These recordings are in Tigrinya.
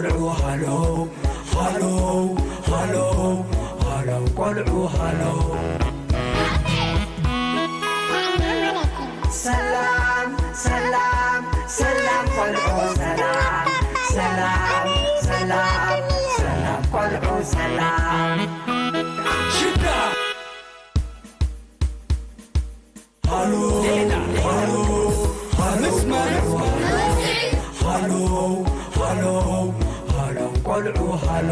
ቆልዑ ሃሎ ሃሎ ሃሎ ሃሎ ቆልዑ ሃሎ። ሰላም ሰላም ሰላም ቆልዑ ሰላም ሰላም ሰላም ሰላም ቆልዑ ሰላም። ሽዳ ሃሎ ሃሎ ሃሎ ቆልዑ ሃሎ ሃሎ ሃሎ ቆልዑ ሃሎ።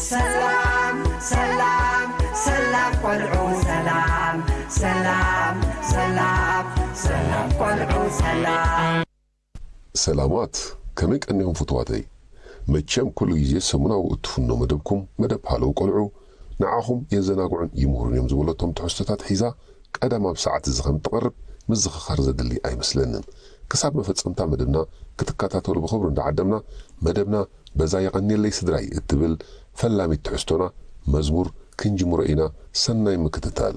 ሰላም ሰላም ሰላም ቆልዑ ሰላም ሰላም ሰላም ሰላም ቆልዑ ሰላም። ሰላማት፣ ከመይ ቀኒኹም ፍቱዋተይ? መቸም ኩሉ ግዜ ሰሙናዊ እትፍኖ መደብኩም፣ መደብ ሃለው ቆልዑ፣ ንዓኹም የዘናግዑን ይምህሩን እዮም ዝበለቶም ትሕዝቶታት ሒዛ ቀደም ኣብ ሰዓት እዚ ከም እትቐርብ ምዝኽኻር ዘድሊ ኣይመስለንን። ክሳብ መፈጸምታ መደብና ክትከታተሉ ብኽብሪ እንዳዓደምና፣ መደብና በዛ የቐንየለይ ስድራይ እትብል ፈላሚት ትሕዝቶና መዝሙር ክንጅምሮ ኢና። ሰናይ ምክትታል።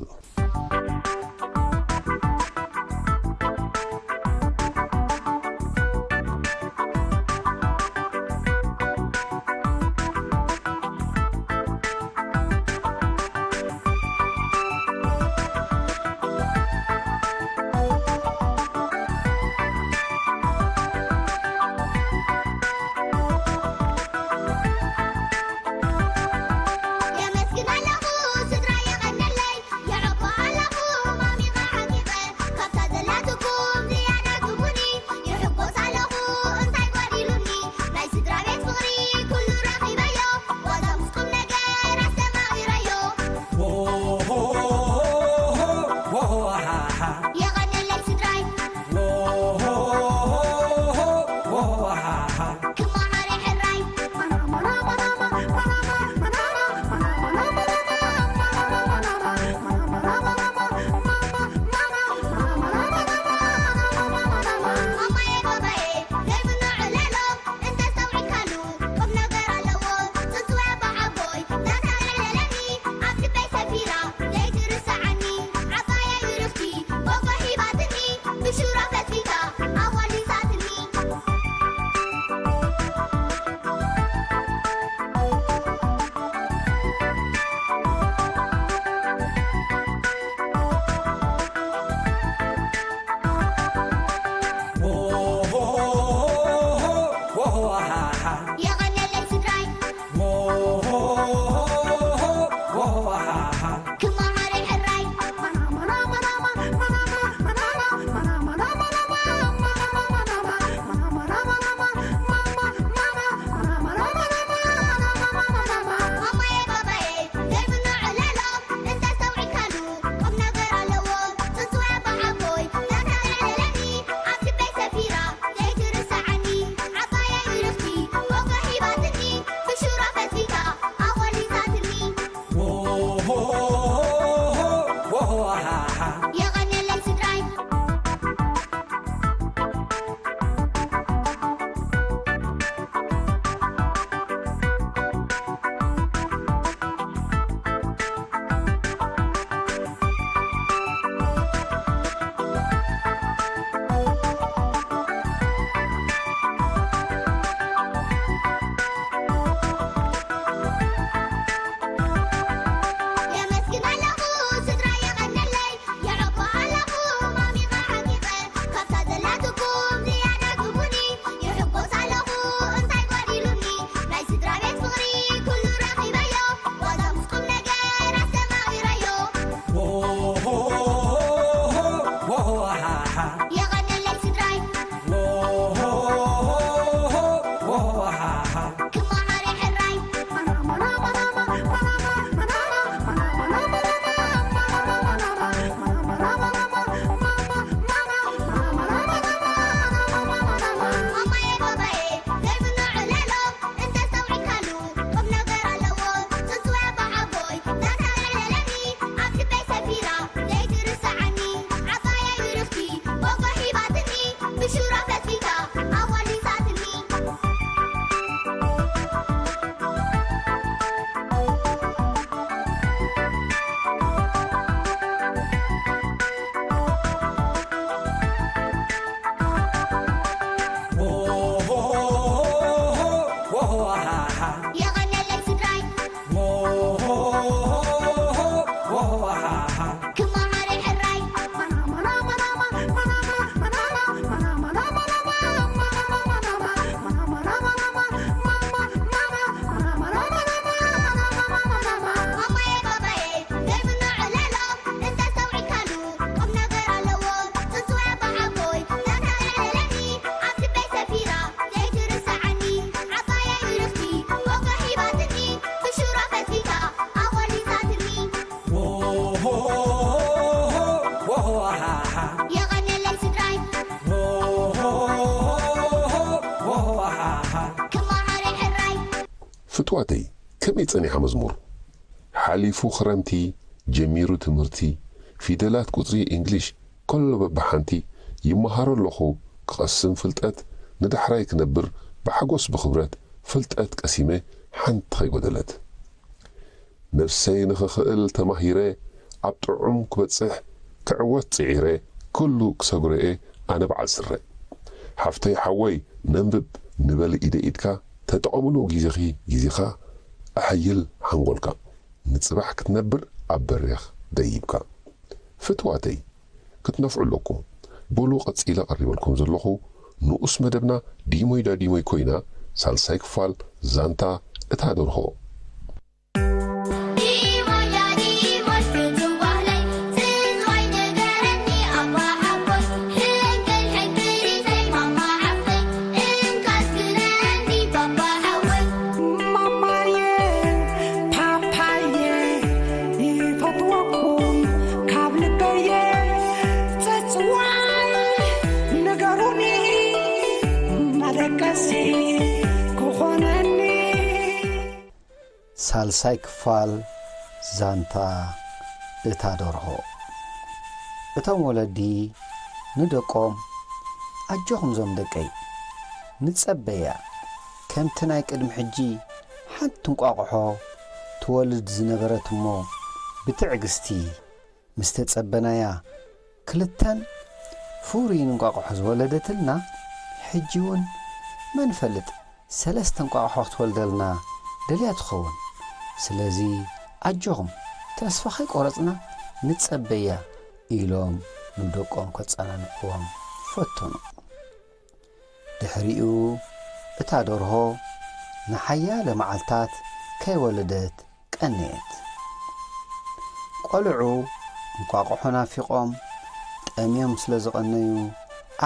የመስግን ኣለኹ ስድራ የቐነለይ፣ የዕቆብ ፍትዋተይ፣ ከመይ ጸኒሓ መዝሙር? ሓሊፉ ክረምቲ፣ ጀሚሩ ትምህርቲ፣ ፊደላት ቁጽሪ እንግሊሽ ከሎ በብሓንቲ ይመሃሮ ኣለኹ፣ ክቐስም ፍልጠት፣ ንዳሕራይ ክነብር ብሓጎስ ብኽብረት፣ ፍልጠት ቀሲመ ሓንቲ ከይጎደለት። ነብሰይ ንኽኽእል ተማሂረ፣ ኣብ ጥዑም ክበጽሕ ክዕወት ጽዒረ፣ ኩሉ ክሰግሮ'የ ኣነ በዓል ስረ። ሓፍተይ ሓወይ ነንብብ ንበል ኢደ ኢድካ፣ ተጠቐምሉ ግዜኺ ግዜኻ፣ ኣሐይል ሓንጎልካ፣ ንጽባሕ ክትነብር ኣብ በሪኽ ደይብካ። ፍትዋተይ ክትነፍዑ ኣለኩም። በሉ ቀጺለ ቀሪበልኩም ዘለኹ ንኡስ መደብና ዲሞይ ዳዲሞይ ኮይና ሳልሳይ ክፋል ዛንታ እታ ደርሆ። ሳልሳይ ክፋል ዛንታ እታ ደርሆ። እቶም ወለዲ ንደቆም፣ ኣጆኹም ዞም ደቀይ፣ ንጸበያ፣ ከምቲ ናይ ቅድሚ ሕጂ ሓንቲ እንቋቑሖ ትወልድ ዝነበረት እሞ ብትዕግስቲ ምስ ተጸበናያ፣ ክልተን ፍሩይን እንቋቑሖ ዝወለደትልና፣ ሕጂ እውን መን ይፈልጥ ሰለስተ እንቋቑሖ ክትወልደልና ደልያ ትኸውን። ስለዚ ኣጆኹም፣ ተስፋ ከይቆረጽና ንጸበያ ኢሎም ንደቆም ከጸናንዕዎም ፈተኑ። ድሕሪኡ እታ ደርሆ ንሓያለ መዓልታት ከይወለደት ቀነየት። ቆልዑ እንቋቑሖ ናፊቖም ጠምዮም ስለ ዝቐነዩ፣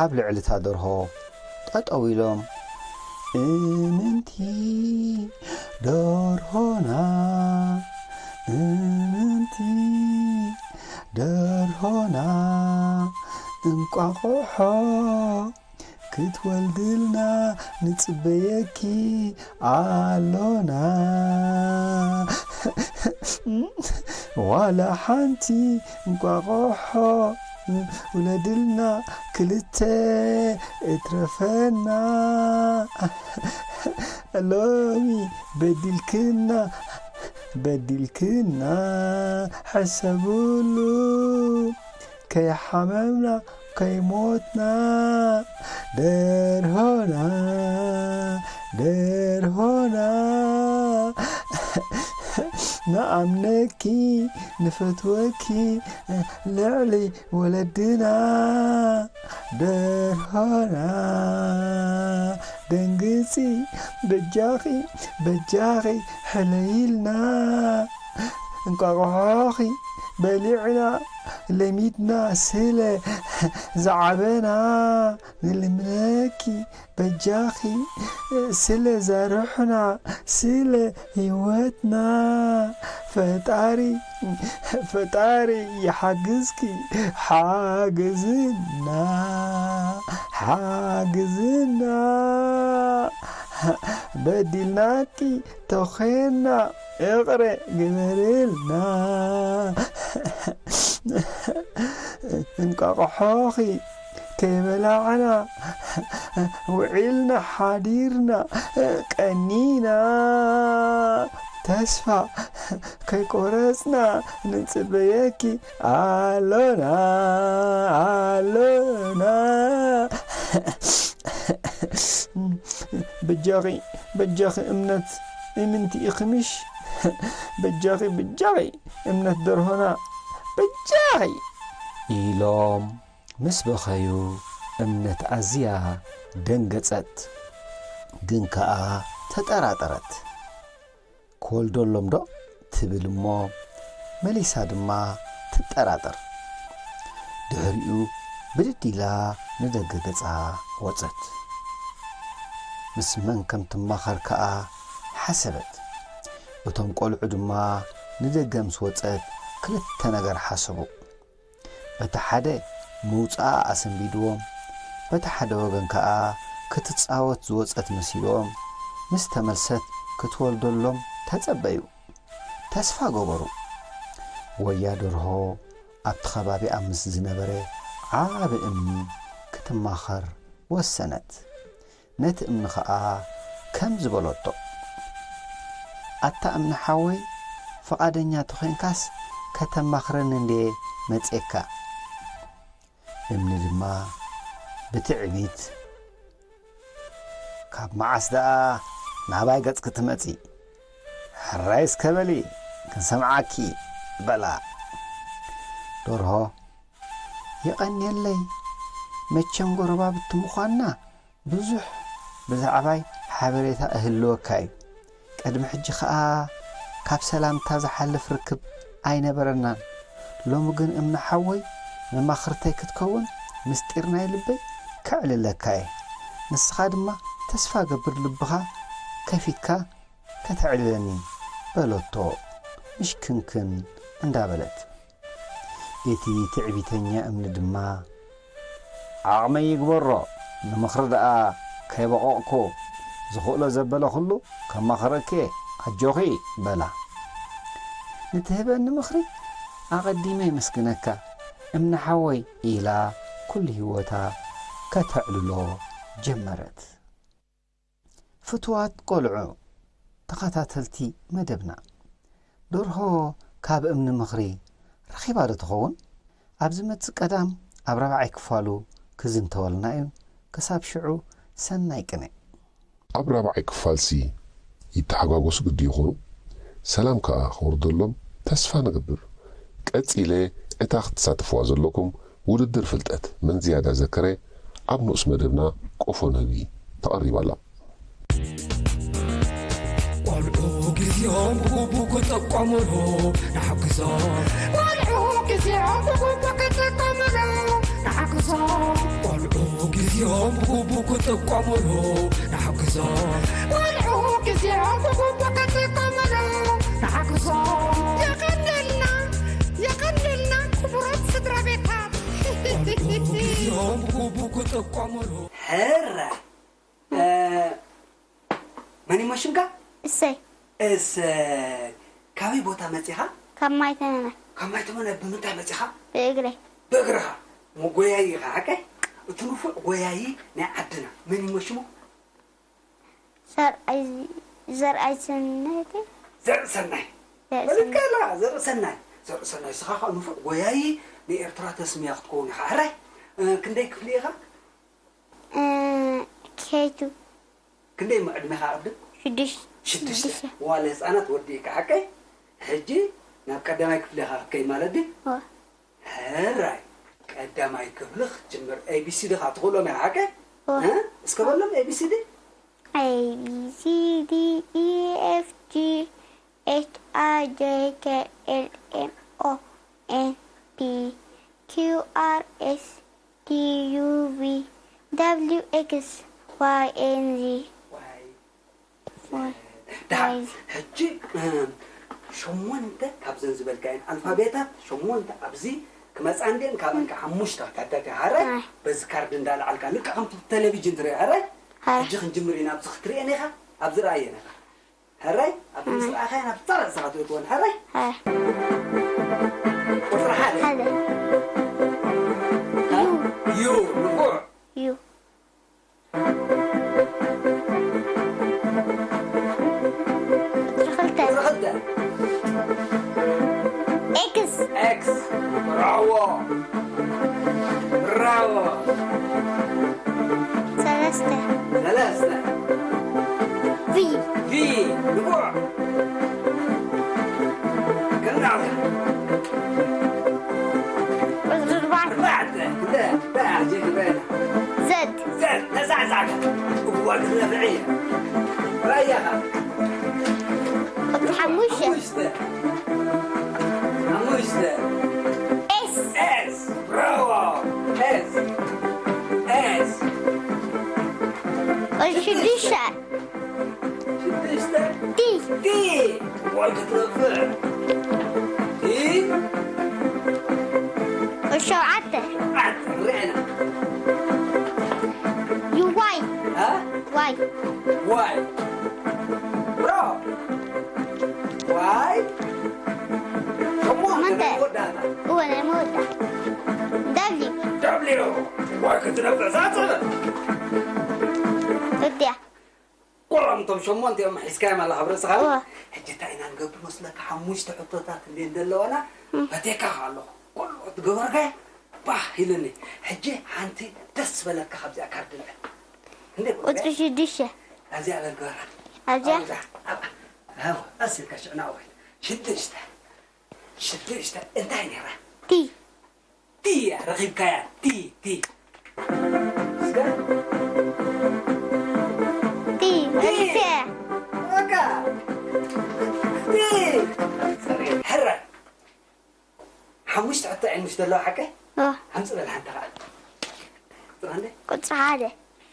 ኣብ ልዕሊ እታ ደርሆ ጠጠው ኢሎም፣ "እምንቲ ደርሆና፣ እምንቲ ደርሆና፣ እንቋቑሖ ክትወልድልና ንጽበየኪ ኣሎና። ዋላ ሓንቲ እንቋቑሖ ውለድልና፣ ክልተ እትረፈና። ሎሚ በዲልክና፣ በዲልክና፣ ሕሰብሉ፣ ከይሓመምና ከይሞትና፣ ደርሆና፣ ደርሆና፣ ንኣምነኪ፣ ንፈትወኪ፣ ልዕሊ ወለድና፣ ደርሆና፣ ደንግጺ፣ በጃኺ፣ በጃኺ፣ ሕለይልና፣ እንቋቑሖኺ በሊዕና ለሚድና ስለ ዝዓበና፣ ንልምነኪ በጃኺ፣ ስለ ዘርሕና፣ ስለ ህይወትና፣ ፈጣሪ፣ ፈጣሪ ይሓግዝኪ፣ ሓግዝና፣ ሓግዝና፣ በዲልናኪ ተኾንና፣ ይቕረ ግበርልና። እንቋቑሖኺ ከይበላዕና ውዒልና ሓዲርና ቀኒና፣ ተስፋ ከይቆረጽና ንጽበየኪ ኣሎና፣ ኣሎና። በጃኺ፣ በጃኺ እምነት፣ እምንቲ ኢኺ ምሽ? በጃኺ፣ በጃኺ እምነት ደርሆና፣ በጃኺ ኢሎም ምስ በኸዩ፣ እምነት ኣዝያ ደንገጸት፣ ግን ከኣ ተጠራጠረት። ክወልደሎም ዶ ትብል እሞ መሊሳ ድማ ትጠራጠር። ድሕሪኡ ብድድ ኢላ ንደገ ገጻ ወጸት። ምስ መን ከም ትማኸር ከኣ ሓሰበት። እቶም ቆልዑ ድማ ንደገ ምስ ወጸት ክልተ ነገር ሓሰቡ። በቲ ሓደ ምውጻኣ ኣሰንቢድዎም፣ በቲ ሓደ ወገን ከኣ ክትጻወት ዝወጸት መሲልዎም፣ ምስ ተመልሰት ክትወልደሎም ተጸበዩ። ተስፋ ገበሩ። ወያ ደርሆ ኣብቲ ከባቢኣ ምስ ዝነበረ ዓቢ እምኒ ክትማኸር ወሰነት። ነቲ እምኒ ኸኣ ከምዚ በለቶ፣ "ኣታ እምኒ ሓወይ፣ ፍቓደኛ ተኾይንካስ ከተማኽረኒ እንድየ መጺኤካ?" እምኒ ድማ ብትዕቢት፣ "ካብ መዓስ ደኣ ናባይ ገጽኪ ትመጺ? ሕራይ እስከ በሊ ክንሰምዓኪ" በላ። ደርሆ፣ "የቐንየለይ፣ መቸም ጎረባብቲ ምዃንና ብዙሕ ብዛዕባይ ሓበሬታ እህልወካ እዩ። ቅድሚ ሕጂ ኸኣ ካብ ሰላምታ ዝሓልፍ ርክብ ኣይነበረናን። ሎሚ ግን እምኒ ሓወይ መማኽርተይ ክትከውን ምስጢር ናይ ልበይ ከዕልለካ እየ። ንስኻ ድማ ተስፋ ገብር ልብኻ ከፊትካ ከተዕልለኒ" በለቶ ምሽክንክን እንዳበለት። እቲ ትዕቢተኛ እምኒ ድማ፣ "ዓቕመይ ይግበሮ፣ ንምኽሪ ደኣ ከይበቐቕኩ፣ ዝኽእሎ ዘበለ ኩሉ ከማኽረኪ፣ ኣጆኺ" በላ። "ንትህበኒ ምኽሪ ኣቐዲመ የመስግነካ እምኒ ሓወይ" ኢላ ኩሉ ህይወታ ከተዕልሎ ጀመረት። ፍቱዋት ቆልዑ፣ ተኸታተልቲ መደብና፣ ደርሆ ካብ እምኒ ምኽሪ ረኺባ ዶ ትኸውን? ኣብ ዝመጽእ ቀዳም ኣብ ራብዓይ ክፋሉ ክዝንተወልና እዩ። ክሳብ ሽዑ፣ ሰናይ ቅነ። ኣብ ራብዓይ ክፋልሲ ይተሓጓጎሱ ግዲ ይኾኑ። ሰላም ከኣ ክወርደሎም ተስፋ ንገብር። ቀጺለ እታ ክትሳተፍዋ ዘለኩም ውድድር ፍልጠት መን ዝያዳ ዘከረ ኣብ ንኡስ መደብና ቆፎ ንህቢ ተቐሪባ ኣላ። ቆልዑ ግዜኦም ብግቡእ ክጥቀሙሉ ንሓግዞም። ቆልዑ ግዜኦም ብግቡእ ክጥቀሙሉ ንሓግዞም። ቆልዑ ግዜኦም ብግቡእ ክጥቀሙሉ ንሓግዞም። ቆልዑ ግዜኦም ብግቡእ ክጥቀሙሉ ንሓግዞም። የቐንየልና፣ የቐንየልና ክቡራት ስድራ ቤታት። ቆልዑ ግዜኦም ብግቡእ ክጥቀሙሉ። ሕረ፣ እ፣ መን ይሞ ሽምካ? እሰይ። እሰይ። ካበይ ቦታ መጺኻ? ካብ ማይ ተመመ። ካብ ማይ ተመመ ብምንታይ መጺኻ? ብእግረይ። ብእግርኻ? መጎያዪ ኢኻ፣ ሓቀይ? እቲ ንፉዕ ጎያዪ ናይ ዓድና መን ይሞ ሽሙ? ዘርኣይ፣ ዘርኣይ ሰናይቴ። ዘርእሰናይ። ዘርእሰናይ። በልካላ፣ ዘርእሰናይ። ዘርእሰናይ፣ ንስኻ ኸኣ ንፉዕ ጎያዪ ንኤርትራ ተስምያ ክትከውን ኢኻ። ሕራይ፣ እ፣ ክንደይ ክፍሊ ኢኻ? እ፣ ኬቱ። ክንደይ እሞ ዕድሜኻ ቅድም? ሽዱሽተ። ሽዱሽተ። ሽዱሽተ። መዋእለ ህጻናት ወዲእካ፣ ሓቀይ? ሕጂ ናብ ቀዳማይ ክፍሊ ኢኻ ክትከይድ ማለት ድዩ? እወ። ሕራይ፣ ቀዳማይ ክፍሊ ክትጅምር ኤ ቢ ሲ ዲ ኻ ትኽእሎም ኢኻ፣ ሓቀይ? እወ። እ? እስከ በሎም ኤ ቢ ሲ ዲ። A B C D E F G H I J K L M O N P Q R S T U V W X Y and Z። ዋይ። ዋይ። ደሓን። ዋይ። ሕጂ፣ እ፣ ሸሞንተ ካብዘን ዝበልካየን ኣልፋቤታት፣ ሸሞንተ ኣብዚ ክመጻ እንድየን፣ ካብኣን ከዓ ሓሙሽተ ክትሕተት እያ። ሓራይ፣ ኣይ። በዚ ካርድ እንዳለዓልካ፣ ልክዕ ከምቲ ቴሌቪዥን ትሪኦ፣ ሓራይ? ኣይ። ሕጂ ክንጅምር ኢና፣ ኣብዚ ክትሪኤን ኢኻ፣ ኣብዚ ረኣየን ኢኻ። ሕራይ፣ ኣብ ኣይ። ምስ ረኣኻዮ ናብ ጻላእ ስኻ ትእትወን፣ ሕራይ? ኣይ። ቁጽሪ ሓደ። ሓደ። ዩ። ዩ፣ ንፉዕ። ዩ። ቁጽሪ ክልተ። ቁጽሪ ክልተ። ኤክስ። ኤክስ። ብራቮ። ብራቮ። ሰለስተ። ሰለስተ። ቪ። ቪ። ንፉዕ። ከናዕ። ቁጽሪ ኣርባዕተ። ኣርባዕተ። እንደ፣ እንደ፣ ኣርባዕተ። ዘድ። ዘድ። ነዛ፣ ነዛ። እዋ፣ ክትነፍዕ እየ። ራያኻ። ቁጽሪ ሓሙሽተ። ሓሙሽተ። ሓሙሽተ። ኤስ። ኤስ። ብራቮ። ኤስ። ኤስ። ቁጽሪ ሽዱሽተ። ሽዱሽተ። ዲ። ዲ። ዋይ ክትነፍዕ። ዲ። ቁጽሪ ሸውዓተ። ሸውዓተ። ርኤና። ዩ ዋይ። ሃ? ዋይ። ዋይ። ብራቮ። መወዳእታ። እወ፣ ናይ መወዳእታ። ደብሊው። ደብሊው። ዋይ፣ ክትነፍዕ ዛጸበ። እድያ። ቆሎም እቶም ሸሞንተ እዮም ሒዝካዮም ኣለኻ ኣብ ርእስኻ። እወ። ሕጂ እንታይ ኢና ንገብር መስለካ? ሓሙሽተ ሕቶታት እንድየን ዘለዋና፣ እም። ፈትየካ ኣለኹ። ኩሉ እቲ ገበርካዮ ባህ ኢሉኒ። ሕጂ ሓንቲ ደስ ዝበለካ ካብዚኣ ካርድ ንዕድ። እንዴ፣ ቁጽሪ ሽዱሽተ። ኣብዚኣ በል ግበራ። ኣብዚኣ? ኣብዛ፣ ኣብ፣ ኣብ፣ ኣስልካ ሽዕና ወይ። ሽዱሽተ። ሽዱሽተ እንታይ ነይራ? ቲ። ቲ እያ፣ ረኺብካያ። ቲ፣ ቲ። እስከ? ቲ፣ ቲ። መሊሰ። በቃ። ቲ። ሕረ። ሓሙሽተ ሕቶ እየን ምሽ ዘለዋ ሓቀይ? እ። ሓምጽእ በል ሓንቲ ኸዓ። ቁጽሪ ክንደይ? ቁጽሪ ሓደ።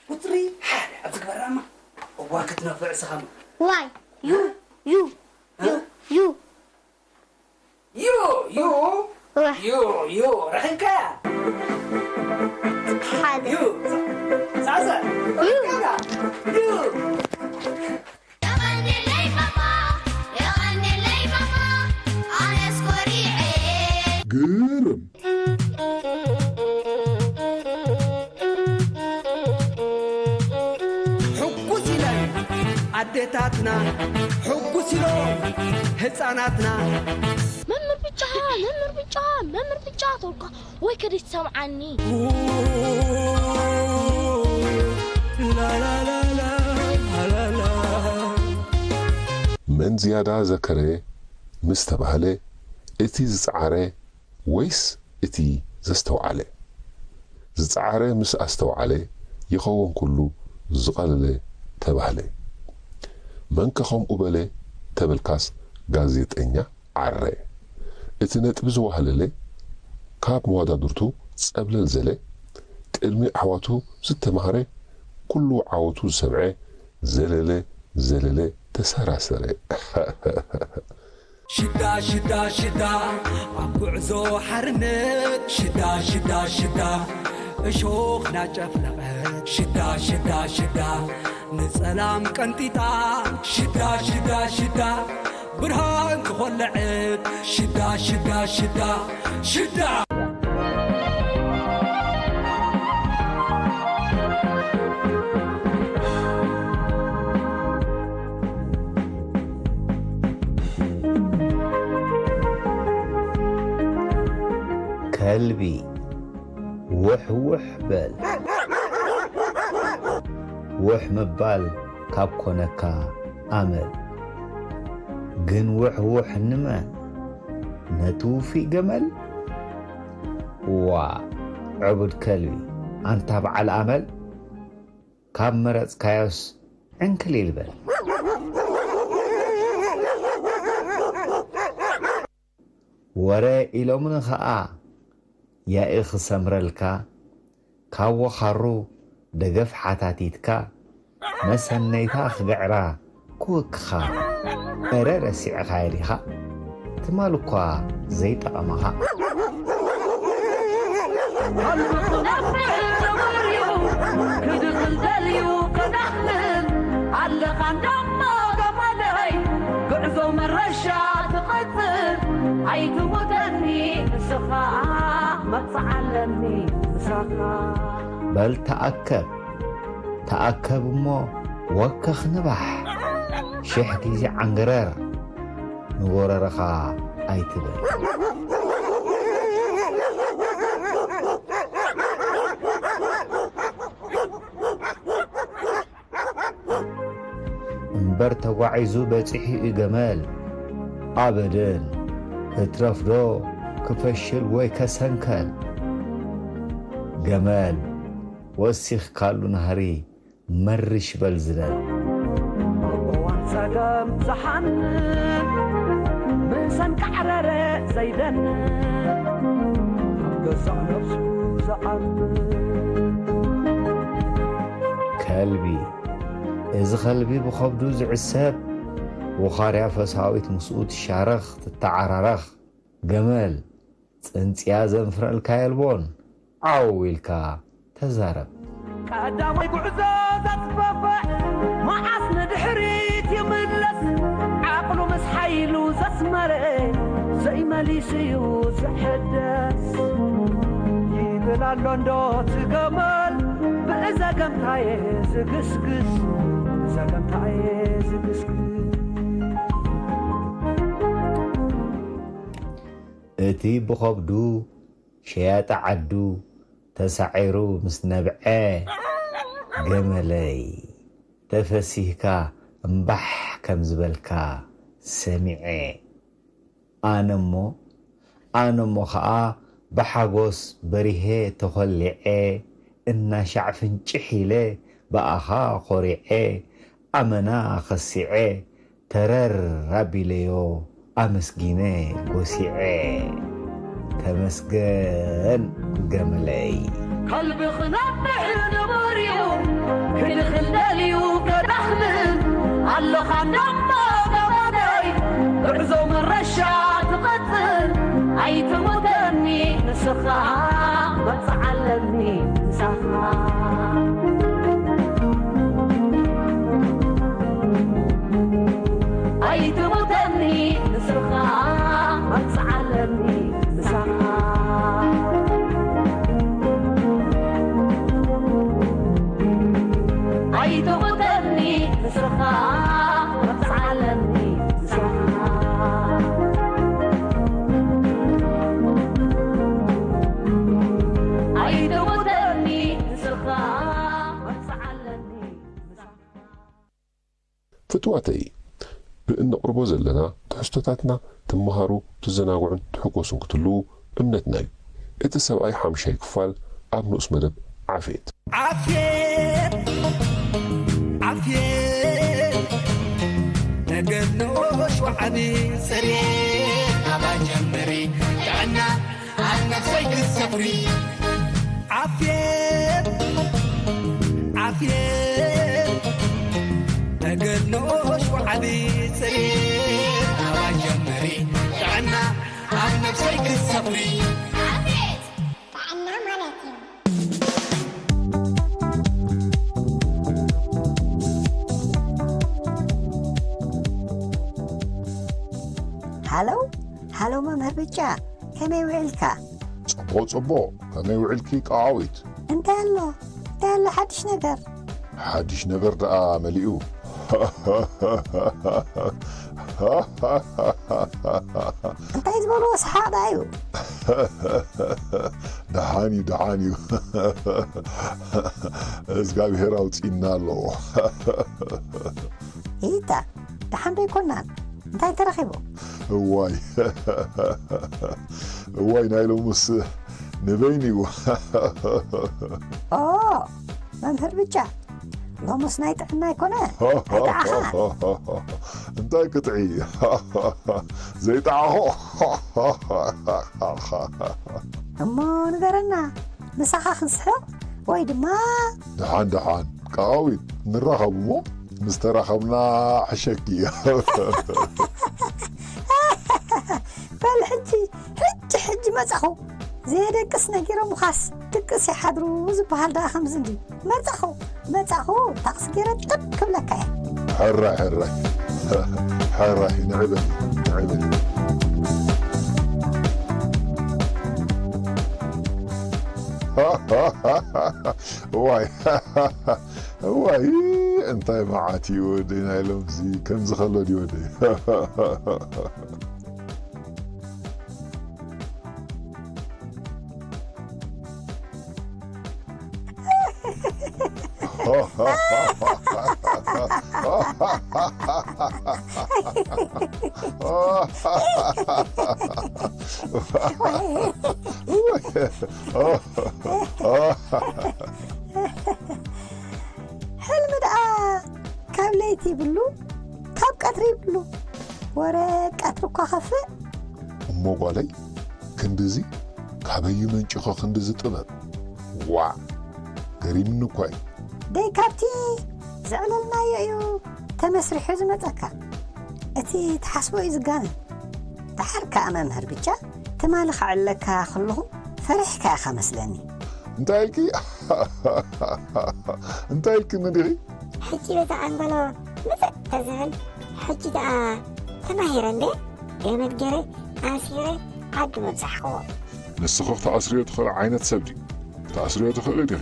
ቁጽሪ ሓደ። ኣብዚ ግበራ እማ። እዋ ክትነፍዕ እስኻ እማ። ዋይ፣ ዩ፣ እ? ዩ፣ ዩ፣ እ? ዩ። ዩ፣ ዩ፣ እዋ። ዩ፣ ዩ። ረኺብካያ? ሓደ። ዩ። ሳሰ። ዩ። ረኺብካያ? ዩ። የቐንየለይ ማማ፣ የቐንየለይ ማማ፣ ኣነስ ኮሪዐ። ግርም። ሕጉስ ኢለን ኣዴታትና፣ ሕጉስ ኢሎም ህፃናትና። መምህር ብጫ፣ መምህር ብጫ፣ መምህር ብጫ ተውልካ ወይ ከደይ ትሰምዓኒ። መን ዝያዳ ዘከረ ምስ ተባህለ፣ እቲ ዝጸዓረ ወይስ እቲ ዘስተውዓለ? ዝጸዓረ ምስ ኣስተውዓለ ይኸውን ኩሉ ዝቐለለ ተባህለ። መንከ ከምኡ በለ ተበልካስ ጋዜጠኛ ዓረ። እቲ ነጥቢ ዝዋህለለ፣ ካብ መዋዳድርቱ ጸብለል ዘለ፣ ቅድሚ ኣሕዋቱ ዝተማህረ፣ ኩሉ ዓወቱ ዝሰምዐ፣ ዘለለ፣ ዘለለ፣ ተሰራሰረ። ሽዳ ሽዳ ሽዳ ኣብ ጉዕዞ ሓርነት ሽዳ ሽዳ ሽዳ እሾኽ ናጨፍለቐት ሽዳ ሽዳ ሽዳ ንጸላም ቀንጢጣ ሽዳ ሽዳ ሽዳ ብርሃን ዝኾለዐት ሽዳ ሽዳ ሽዳ ሽዳ። ከልቢ፣ ውሕ ውሕ በል። ውሕ ምባል ካብ ኮነካ ኣመል። ግን ውሕ ውሕ ንመን? ነቲ ውፊይ ገመል? ዋ፣ ዕቡድ ከልቢ፣ ኣንታ በዓል ኣመል፣ ካብ መረጽካዮስ ዕንክሊል በል። ወረ ኢሎምኒ ኸኣ ያኢ ክሰምረልካ፣ ካብ ወኻሩ ደገፍ ሓታቲትካ፣ መሰነይታ ክግዕራ ክውክኻ፣ እረ ረሲዕኻዮ ዲኻ? ትማል እኳ ዘይጠቐመኻ። ክድኽል ደልዩ ከዳኽልል ኣለኻ እንዳሞ ገመለይ፣ ጉዕዞ መረሻ ትቐጽል፣ ኣይትሙተኒ ንስኻ፣ መብጽዓ ኣለኒ ምሳኻ። በል ተኣከብ፣ ተኣከብ እሞ ወከኽ ንባሕ፣ ሽሕ ግዜ ዓንገረር፣ ንጎረርኻ ኣይትበል። እምበር ተጓዒዙ በጺሑ እዩ ገመል። ኣበደን፣ ህትረፍዶ ክፈሽል ወይ ከሰንከል። ገመል፣ ወሲኽካሉ ናህሪ መርሽ በል ዝለል። ኣብ እዋን ጸገም ዝሓንን፣ ምእንሳን ካዕረረ ዘይደንን፣ ኣብ ገዛእ ነብሱ ዝኣምን። ከልቢ፣ እዚ ከልቢ ብኸብዱ ዝዕሰብ፣ ወኻርያ ፈሳዊት ምስኡ ትሻረኽ፣ ትተዓራረኽ። ገመል፣ ጽንጽያ ዘንፍረልካ የልቦን፣ ዓው ኢልካ ተዛረብ። ቀዳማይ ጉዕዞ ዘጽፈፈ፣ መዓስ ንድሕሪት ይምለስ፣ ዓቕሉ ምስ ሓይሉ ዘስመረ፣ ዘይመሊስ'ዩ ዝሕደስ። ይብል ኣሎ እንዶ ትገመል፣ ብእዘገምታየ ዝግስግስ፣ ብእዘገምታየ ዝግስግስ። እቲ ብኸብዱ ሸያጢ ዓዱ ተሳዒሩ ምስ ነብዐ፣ ገመለይ ተፈሲህካ እምባሕ ከም ዝበልካ ሰሚዐ። ኣነሞ ኣነሞ ኸኣ ብሓጎስ በሪሄ ተኾሊዐ፣ እናሻዕ ፍንጭሕ ኢለ ብኣኻ ኾሪዐ፣ ኣመና ኸሲዐ፣ ተረር ኣቢለዮ ኣመስጊነ ጎሲዐ። ተመስገን ገመለይ። ከልቢ ክነብሕ ንቡር እዩ፣ ክድኽል ደልዩ ከዳኽምን፣ ኣለኻ እንዳማ ገመለይ፣ ጉዕዞ ምረሻ ትቐጽል፣ ኣይትሙተኒ ንስኻ፣ መብጽዓ ኣለኒ ምሳኻ። ኣይትሙተኒ ንስኻ፣ መብጽዓ ኣለኒ ምሳኻ። ኣይትሙተኒ ንስኻ፣ መብጽዓ ኣለኒ ምሳኻ። ኣይትሙተኒ ንስኻ፣ መብጽዓ ኣለኒ ምሳኻ። ፍትዋተይ፣ ብእነቕርቦ ዘለና ትሕዝቶታትና ትመሃሩ፣ ትዘናግዑን ትሕጎሱን ክትህልዉ እምነትና እዩ። እቲ ሰብኣይ ሓምሻይ ክፋል ኣብ ንኡስ መደብ ዓፍየት። ዓፍየት፣ ዓፍየት፣ ተገድኖ ሸውዓሊ ጽሬት ኣባ ጀምሪ ጥዕና ኣብ ነፍሰይ ክትሰፍሪ። ዓፍየት፣ ዓፍየት፣ ተገድኖ ሸውዓሊ ጽሬት ኣባ ጀምሪ ጥዕና ኣብ ነፍሰይ ክትሰፍሪ። ዓፍየት ጥዕና ማለት እዩ። ሃሎ፣ ሃሎ መምህር ብጫ፣ ከመይ ውዒልካ? ጽቡቕ፣ ጽቡቕ። ከመይ ውዒልኪ ቀዋዊት? እንታይ ኣሎ? እንታይ ኣሎ ሓድሽ ነገር? ሓድሽ ነገር ደኣ መሊኡ። እንታይ ዝበልዎ ሰሓቕ ደኣ እዩ? ደሓን እዩ፣ ደሓን እዩ። እግዚኣብሄር ኣውጺእና ኣሎ። ኢታ፣ ደሓን ዶ ኣይኮናን? እንታይ ተረኺቡ? እዋይ፣ እዋይ፣ ናይ ሎምስ ንበይኑ እዩ። ኦ፣ መምህር ብጫ፣ ሎምስ ናይ ጥዕና ኣይኮነ፣ ኣይጠዓኻ። እንታይ ቅጥዒ? ዘይጠዓኾ። እሞ ንገረና፣ ምሳኻ ክንስሕቕ ወይ ድማ ደሓን፣ ደሓን፣ ቃዊት፣ ንራኸብ እሞ ምስ ተራኸብና ሕሸኪ። በል ሕጂ፣ ሕጂ፣ ሕጂ መጻኹ። ዘየደቅስ ነጊሮምኻስ ድቅስ ይሓድሩ ዝበሃል ደኣ ከምዚ እንድዩ። መጻኹ፣ መጻኹ፣ ታክሲ ገይረ ጥብ ክብለካ እየ። ሕራይ፣ ሕራይ፣ ሕራይ፣ ንዕበል፣ ንዕበል። እዋይ፣ እዋይ፣ እንታይ መዓት እዩ ወደይ፣ ናይ ሎምሲ ከምዚ ከሎ ድዩ ወደይ? ሕልሚ ደኣ ካብ ለይቲ ይብሉ፣ ካብ ቀትሪ ይብሉ። ወረ ቀትሪ እኳ ከፍእ። እሞ ጓለይ፣ ክንድዚ ካበይ መንጪኸ ክንድዚ ጥበብ? ዋእ፣ ገሪምኒ እኳ እዩ። ደይ ካብቲ ዘዕለልናዮ እዩ ተመስሪሑ ዝመጸካ። እቲ ትሓስቦ እዩ ዝጋነን። ደሓር ከኣ መምህር ብቻ፣ ትማሊ ከዕልለካ ከለኹ ፈሪሕካ ኢኻ መስለኒ። እንታይ ኢልኪ? እንታይ ኢልኪ ንዲኺ? ሕጂ በዛ ኣንጎሎ ምጽእ ተዝብል፣ ሕጂ ደኣ ተማሂረ እንዴ? ገመድ ገይረ ኣሲረ ዓዱ መብጻሕክዎ። ንስኺ ክትኣስርዮ ትኽእሊ ዓይነት ሰብ ድዩ? ክትኣስርዮ ትኽእሊ ዲኺ?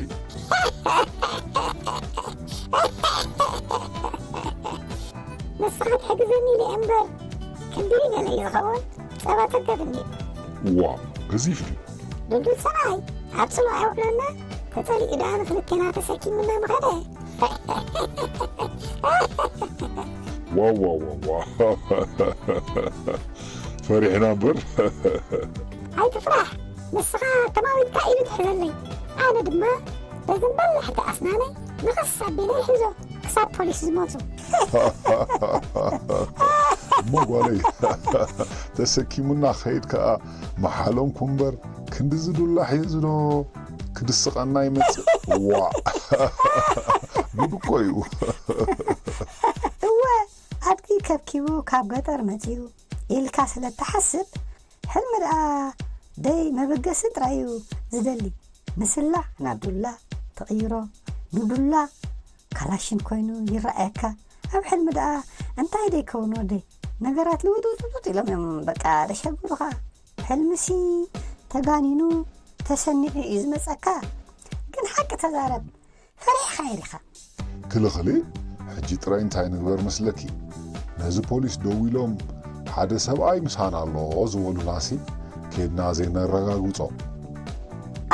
ንስኻ ትሕግዘኒ ኢለ እምበር፣ ክንድይ ገለ እዩ ዝኸውን? ጸባ ተገብኒ። ዋ፣ ገዚፍ ድዩ? ድልዱል ሰብኣይ፣ ኣብ ጽኑዕ ኣይውዕሎና፣ ተጸሊኡ ደኣ ንኽልቴና ተሰኪሙና ምኸደ። ዋው፣ ዋው፣ ዋው፣ ዋው። ፈሪሕና እምበር። ኣይትፍራሕ፣ ንስኻ ተማዊትካ ኢዱ ትሕዘለይ፣ ኣነ ድማ በዘን በላሕቲ ኣስናነይ ንኽስ ኣቢለ ይሕዞ ክሳብ ፖሊስ ዝመጹ። እሞ ጓለይ፣ ተሰኪሙና ኸይድ ከኣ መሓለምኩ እምበር፣ ክንድዚ ዱላ ሒዙ ዶ ክድስቐና ይመጽእ? ዋእ! ጉድ እኮ እዩ። እወ፣ ኣድጊ ከብኪቡ ካብ ገጠር መጺኡ ኢልካ ስለ እትሓስብ፣ ሕልሚ ደኣ ደይ መበገሲ ጥራይ እዩ ዝደሊ። ምስላ ናብ ዱላ ተቐይሮ፣ ንዱላ ካላሽን ኮይኑ ይረኣየካ። ኣብ ሕልሚ ደኣ እንታይ ደይከውን ወደይ? ነገራት ልውጥውጥውጥ ኢሎም እዮም በቃ ደሸግሩኻ። ሕልምሲ ተጋኒኑ ተሰኒዑ እዩ ዝመጸካ። ግን ሓቂ ተዛረብ፣ ፈሪሕኻ ኢኻ። ክልኽሊ፣ ሕጂ ጥራይ እንታይ ንግበር መስለኪ? ነዚ ፖሊስ ደዊሎም፣ ሓደ ሰብኣይ ምሳና ኣሎ ዝበሉናሲ፣ ኬድና ዘይነረጋግጾ?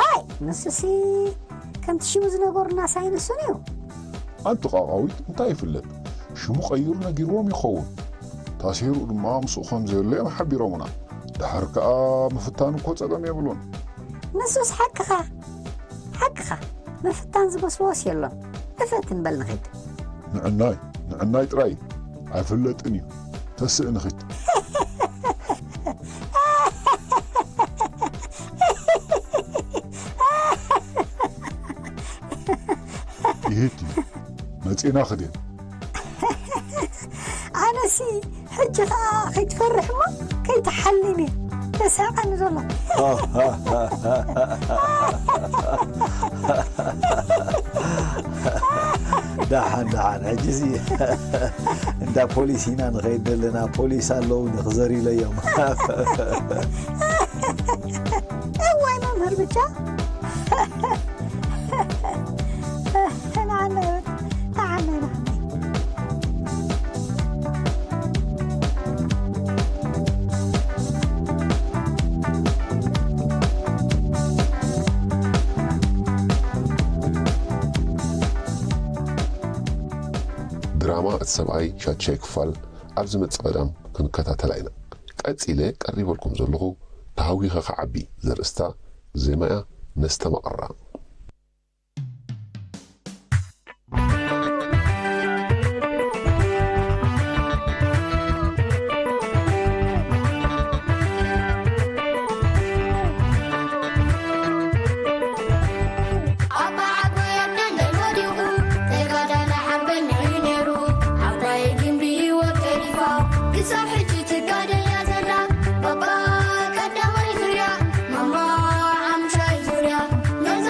ኣይ፣ ንሱሲ ከምቲ ሽሙ ዝነገሩና ሳይንሱን እዩ። ኣንቲ ቃቃዊት እንታይ ይፍለጥ? ሽሙ ቀይሩ ነጊርዎም ይኸውን። ታሴሩ ድማ ምስኡ ከም ዘየሎ እዮም ሓቢሮምና። ድሓር ከኣ ምፍታን እኮ ጸገም የብሉን። ንሱስ ሓቅኻ፣ ሓቅኻ። ምፍታን ዝመስልዎስ የሎን። እፈትን በል ንኺድ። ንዕናይ፣ ንዕናይ ጥራይ ኣይፍለጥን እዩ። ተስእ ንኺድ። ይሂድ እዩ። መጺእና ክድን። ኣነሲ ሕጂ ኸኣ ከይትፈርሕ እሞ ከይትሓልም እየ ተሳቐኒ ዘሎ። ደሓን፣ ደሓን። ሕጂሲ እንዳ ፖሊስ ኢና ንኸይድ ዘለና። ፖሊስ ኣለዉ፣ ንኽዘር ኢለዮም። እዋይ መምህር ብቻ። ንዓና ይበል፣ ንዓና፣ ንዓና። ድራማ እቲ ሰብኣይ ሻዱሻይ ክፋል ኣብ ዝመጽእ ቀዳም ክንከታተላ ኢና። ቀጺለ ቀሪበልኩም ዘለኹ ተሃዊኸ ክዓቢ ዘርእስታ ዜማ'ያ፣ ነስተማቕራ። ኣባ ዓቦይ ኣብ ደንደል ወዲቑ፣ ተጋዳላይ ሓርበኛ እዩ ነይሩ። ዓባይ ግምቢ ህይወት ገዲፋ፣ ክሳብ ሕጂ ትጋደል እያ ዘላ። ባባ ቀዳማይ ዙርያ፣ ማማ ሓሙሻይ ዙርያ፣ ነዛ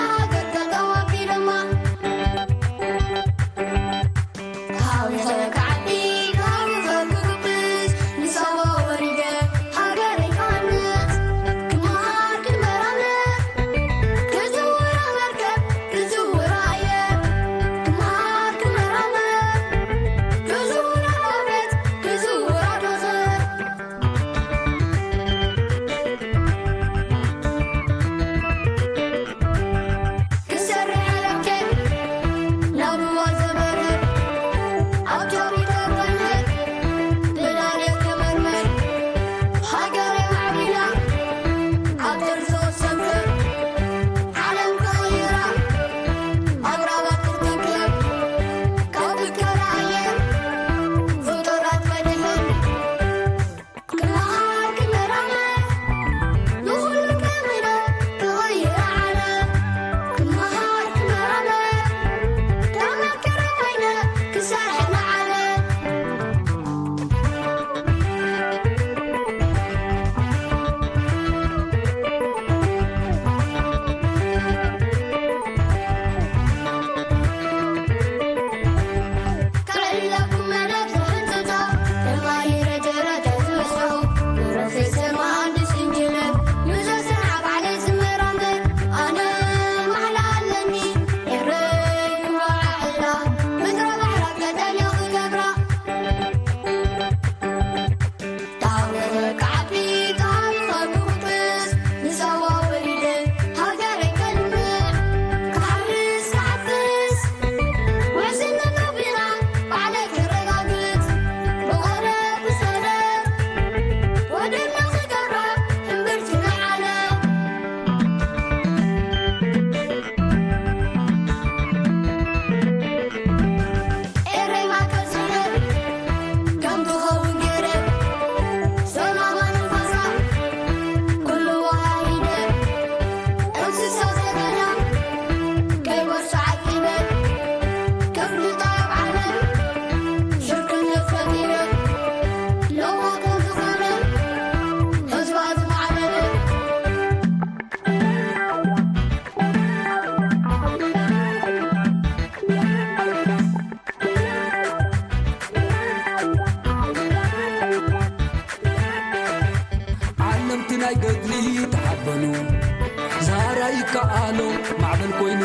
ይከኣሎ ማዕበል ኮይኑ፣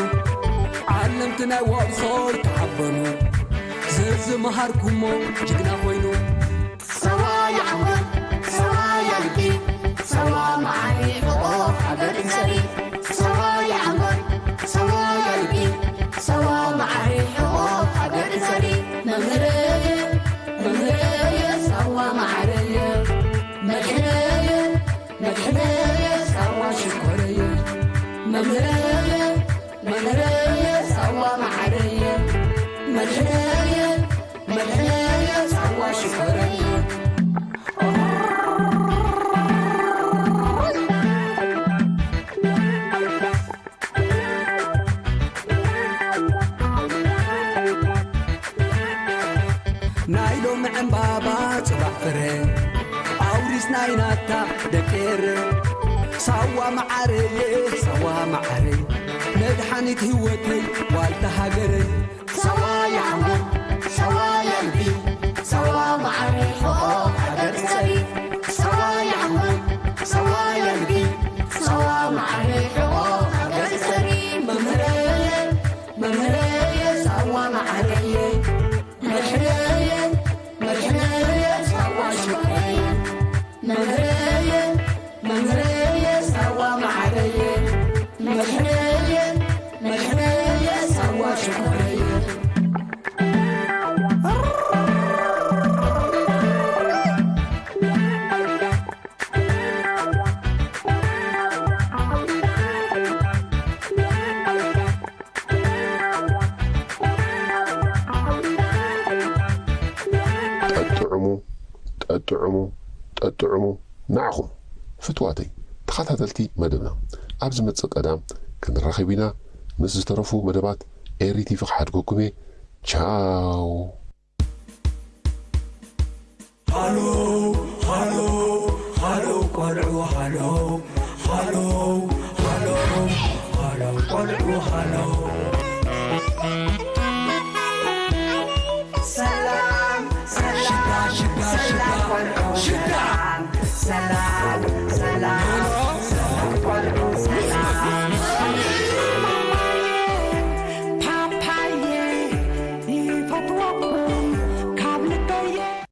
ዓለምቲ ናይ ዋዕሶ ይተሓበኑ። ዘዝመሃርኩሞ ጅግና ኮይኑ። ሰዋ ይዓንጎል፣ ሰዋ ያልቢ፣ ሰዋ መዓሪ ሕቆ ሃገር ይሰሪ። ሰዋ ይዓንጎል፣ ሰዋ ያልቢ፣ ሰዋ መዓሪ ሕቆ ሃገር ይሰሪ። መምህረየ፣ መምህረየ፣ ሰዋ መዓረየ፣ መድሕነየ፣ መድሕነየ፣ ሳዋ ሽኮረየ፣ መምህረየ፣ መምህረየ፣ ሳዋ መዓረየ፣ መድሕነየ፣ መድሕነየ፣ ሳዋ ሽኮረየ። ናይ ሎሚ ዕምባባ ጽባሕ ፍረ፣ ኣውሪስ ናይ ናታ ደቂ ኤረ። ሳዋ መዓረየ፣ ሳዋ መዓረይ፣ መድሓኒት ህይወተይ፣ ዋልታ ሃገረይ። ሳዋ ይዓንጎል፣ ሳዋ የልቢ፣ ሳዋ መዓረይ፣ ሆ ሃገር ትጸሪ። ሳዋ ይዓንጎል፣ ሳዋ የልቢ፣ ሳዋ መዓረይ፣ ሆ ሃገር ትጸሪ። መምህረየ፣ መምህረየ፣ ሳዋ መዓረየ፣ መድሕነየ፣ መድሕነየ፣ ሳዋ ሽኮረየ። መምህረየ፣ መምህረየ፣ ሳዋ መዓረየ፣ መድሕነየ፣ መድሕነየ፣ ሳዋ ሽኮረየ። ጠጥዕሙ፣ ጠጥዕሙ፣ ጠጥዕሙ። ንዓኹም ፍትዋተይ ተኸታተልቲ መደብና፣ ኣብ ዝመጽእ ቀዳም ክንራኸብ ኢና። ምስ ዝተረፉ መደባት ኤሪ ቲቪ ክሓድገኩም እየ። ቻው። ሃሎ፣ ሃሎ፣ ሃሎ ቆልዑ ሃሎ፣ ሃሎ፣ ሃሎ፣ ሃሎ ቆልዑ ሃሎ። ሰላም፣ ሰላም፣ ሽታ፣ ሽታ፣ ሰላም ሽታ፣ ቆልዑ ሽታ። ሰላም፣ ሰላም፣